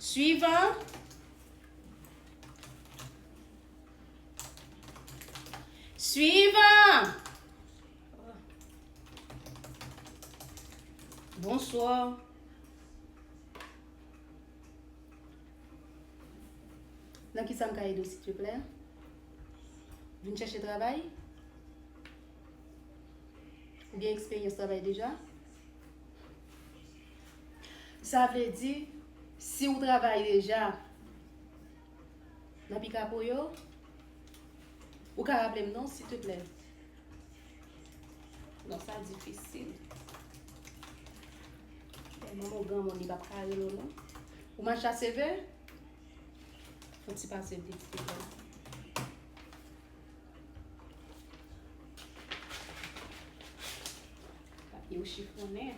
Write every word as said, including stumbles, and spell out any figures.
Suivant. Suivant. Bonsoir. Nan ki sa m ka ede w, silteplè? Vin chèche travay? Ou gen eksperyans travay deja? Sa vle di, si w travay deja nan Pikapoyo, ou ka raple m non, silteplè. Non, sa difisil. Tèlman m granmoun, li p ap ka rele w non. Ou mache a seve? Fon ti pase vit, silteplè. Papye w chifonnen.